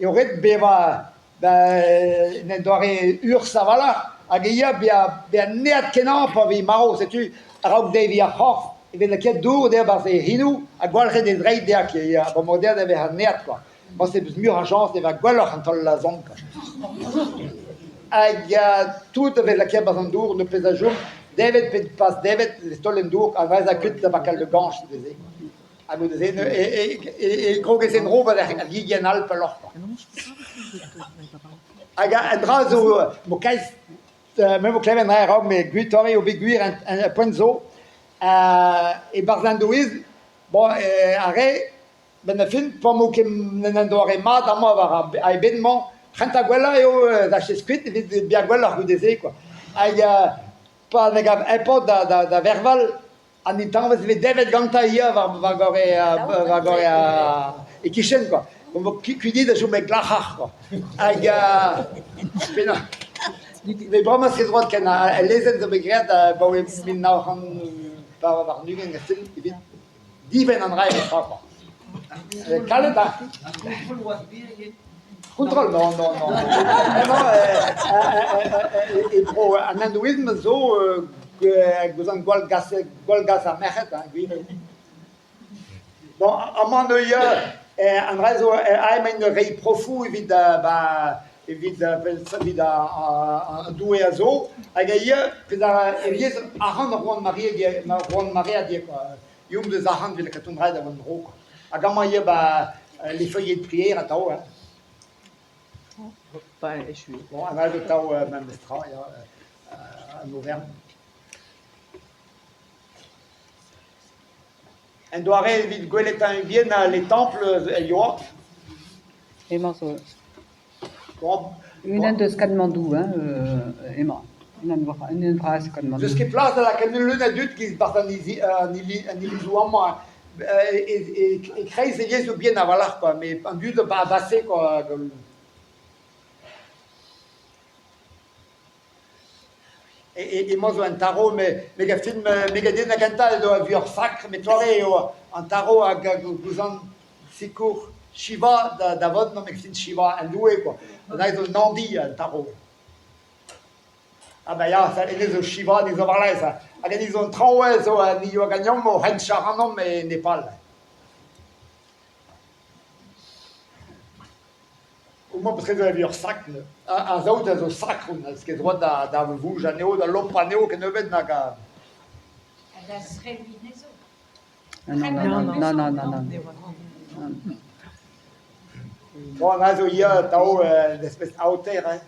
Eo ret bevañ en un doare urzh a-walc'h hag e ya bezañ neat-kenañ pa vez marv setu a-raok deviñ ar c'horf e vez lakaet dour dezhañ 'barzh e c'henoù ha gwalc'het e dreid dezhañ abalamour dezhañ da vezañ neat kwa. Morse 'peus muioc'h a chañs da vezañ gwelloc'h an taol a-zont kwa. Hag tout a vez lakaet 'barzh an dour n'eus pezh a chom devet pe pas devet e vez taol en dour ha neuze kuit da bakal da gañch neuze. Ha goude-se e krogez en-dro gant ar gigien all pelloc'h kwa. Hag an dra zo mo kalz me 'vo klevet anezhañ a-raok met gwitoc'h eo bet gwir un poent zo e-barzh an hindouism bon ar re 'benn ar fin pa 'mo ket en doare mat amañ war ar bed-mañ c'hentañ gwellañ eo da kuit evit bezañ gwelloc'h goude-se kwa. Hag pa ne gav eñ da verval An intañvez e vez devet gantañ ivez war gorre war gorre e-kichen kwa. Kuit da chom e glac'har kwa. Hag penaos met bremañ se droad ken al lezenn zo bet graet abaoe 1924 evit dibenn an dra tra kwa. Kalet ha Kontrol, non, non, non. Non, e bro an hindouism zo gouzañv gwallgas gwallgas ar merc'hed, hein, gwir eo. Bon, amañ neuze an dra zo aet emaint reiñ profoù evit ba evit evit an doue a zo hag ivez pezh a ivez arc'hant ar Rouan Maria Rouan Maria kwa. Eomp deus arc'hant evit lakaat hon draet war an dro kwa. Hag amañ ivez ba les feuillets de prière atav hein. Pas echu. Bon, an aet atav memes tra ya, an overn. En doare evit gwelet un bien les temples e yoa. Emañ zo. Bon, Unan deus Katmandou hein, emañ. Unan unan vras Katmandou. N'eus ket plas da lakaat leun a dud giz 'barzh an an ilizoù amañ. E-kreiz e yezhoù bihan a-walc'h kwa, met an dud a base kwa. Emañ zo un tarv met me gav din me gav din da gentañ edo a vuoc'h sakr met doare eo an tarv hag gouzañv sikour Shiva da vont me gav din Shiva un doue kwa. An zo Nandi an tarv. Ah ben ya, hennezh zo Shiva, ni zo war-laez hag hennezh zo an traoñ zo ni 'oa ganeomp o henchañ ac'hanomp e Nepal. Homañ petra zo evit ur sakr neuze. Ar saout a zo sakr n'eus ket droad da vouj anezho, da lopañ anezho kennebeut nag a... Ha da zrebiñ anezho. Non, non, non, non, non, non. Bon, aze zo ivez atav un espèce aoter hein.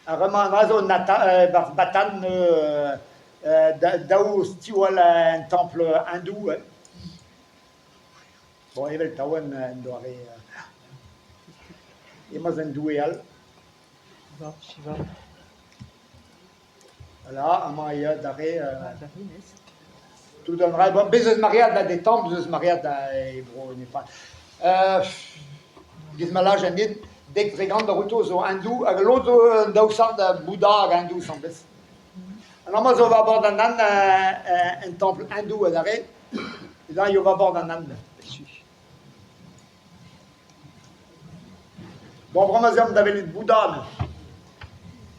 Ar re-mañ aze zo 'barzh Batan daou stiwall un templ hindou hein. Bon, evel taouarn en doare emañ un doue all. Shiva. Voilà, amañ eo adarre tout an dra. Bon, bez' eus maread da detan, bez' eus maread da e bro Nepal. Giz ma lâj an den, 10% da outo zo hindou hag lod zo un daou sort da Bouddha hag hindou asambles. An amañ zo war bord an Inde un templ hindou adarre. Ez aio war bord an Inde. Bon, bremañ ez eomp da welet Bouddha neuze.